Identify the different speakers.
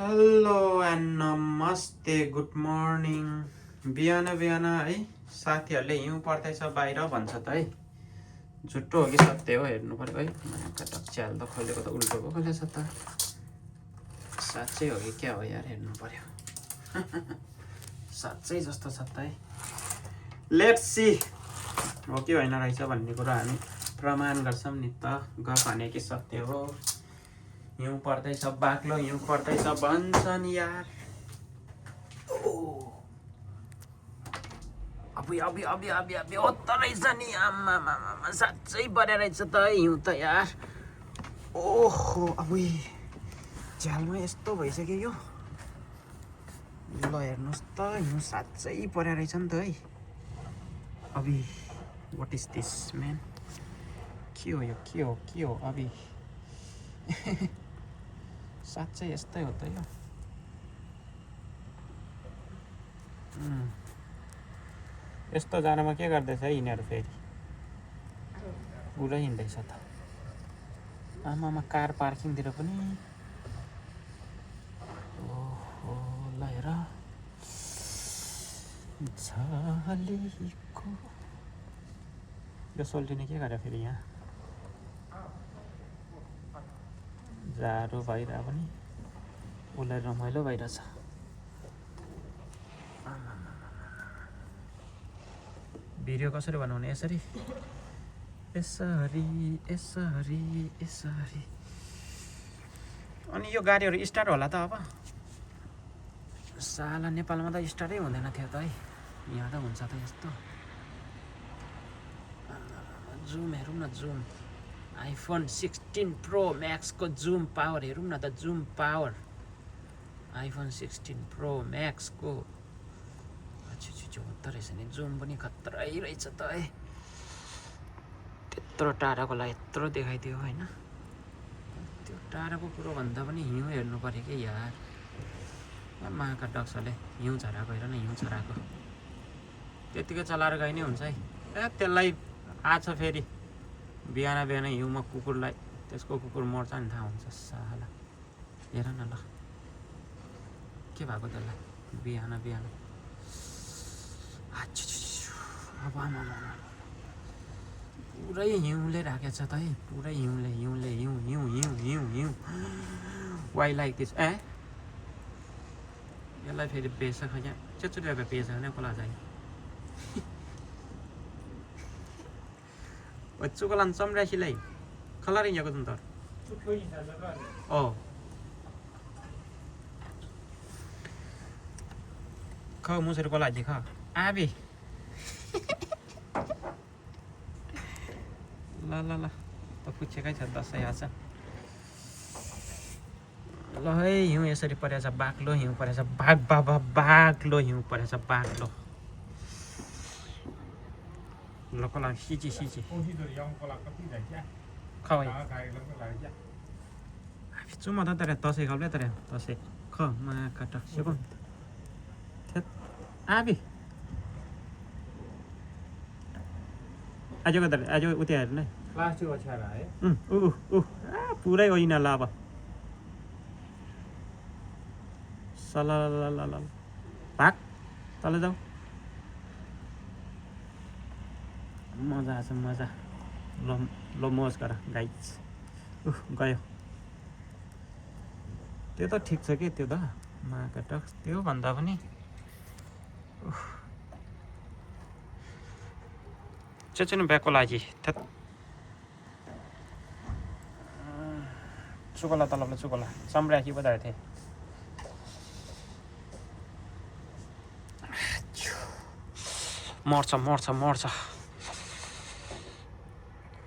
Speaker 1: hello and नमस्ते good morning बिहान बिहान है साथीहरूले हिउँ पर्दैछ बाहिर भन्छ त है झुट्टो हो कि सत्य हो हेर्नु पर्यो है च्याल त खोलेको त उल्टो पो खोलेछ त साँच्चै हो कि क्या हो यार हेर्नु पर्यो साँच्चै जस्तो छ त है लेट्स सी हो कि होइन रहेछ भन्ने कुरा हामी प्रमाण गर्छौँ नि त गफ भने कि सत्य हो हिउँ पर्दैछ बाक्लो हिउँ पर्दैछ भन्छन् यार अबि होत रहेछ नि आम्मा साँच्चै परे रहेछ त हिउँ त यार ओहो अबुई झ्यालमा यस्तो भइसक्यो यो ल हेर्नुहोस् त हिउँ साँच्चै परे रहेछ नि त है अबि वाट इज दिस म्यान के हो यो के हो अबि साँच्चै यस्तै हो त यो यस्तो जानमा के गर्दैछ है यिनीहरू फेरि पुरै हिँड्दैछ त आमामा कार पार्किङतिर पनि ओहो ल हेर झलेको यो सोल्टिने के गरे फेरि यहाँ जाडो भइरह पनि उसलाई रमाइलो भइरहेछ भिडियो कसरी बनाउने यसरी अनि यो गाडीहरू स्टार्ट होला त अब साला नेपालमा त स्टार्टै हुँदैन थियो त है यहाँ त हुन्छ त यस्तो जुम हेरौँ न जुम आइफोन 16 प्रो म्याक्सको जुम पावर हेरौँ न त जुम पावर आइफोन 16 प्रो म्याक्सको होत्दो रहेछ नि जुम पनि खत्रै रहेछ त है त्यत्रो टाढाकोलाई यत्रो देखाइदियो होइन त्यो टाढाको कुरो भन्दा पनि हिउँ हेर्नु पऱ्यो कि यार माका डक्सले हिउँ झराएको हेर न हिउँ झराएको त्यत्तिकै चलाएर गए नि हुन्छ है त्यसलाई आछ फेरि बिहान हिउँमा कुकुरलाई त्यसको कुकुर मर्छ नि थाहा हुन्छ साला हेर न ल के भएको त्यसलाई बिहान अब पुरै हिउँले राखेछ त है पुरै हिउँले हिउँ वाइ लाइक दिस यसलाई फेरि बेच खै चेचुटेर बेच भने कसलाई चाहिँ चुकलान चम्रासीलाई खलारी यहाँको तुम तर ख मुसेर कसलाई दिख आबी ल त पुछेकै छ दसैँ आज ल है हिउँ यसरी परेछ बाक्लो हिउँ परेछ बाक्लो हिउँ परेछ बाक्लो ल कसलाई सिची खै चुमा त तर दसैँ खाउले तर दसैँ ख मा काट सेको आबी आज उता हेर्नु
Speaker 2: प्लास्टिक ओछ्याएर है
Speaker 1: पुरै होइन ल अब सल भाग तल जाऊ मजा आछ मजा ल मोज गर गाइज गयो त्यो त ठिक छ कि त्यो त माका टक्स त्यो भन्दा पनि चेचुनु ब्यागको लागि चुकोला तलबले चुकोला चम्राखी पो थिएँ मर्छ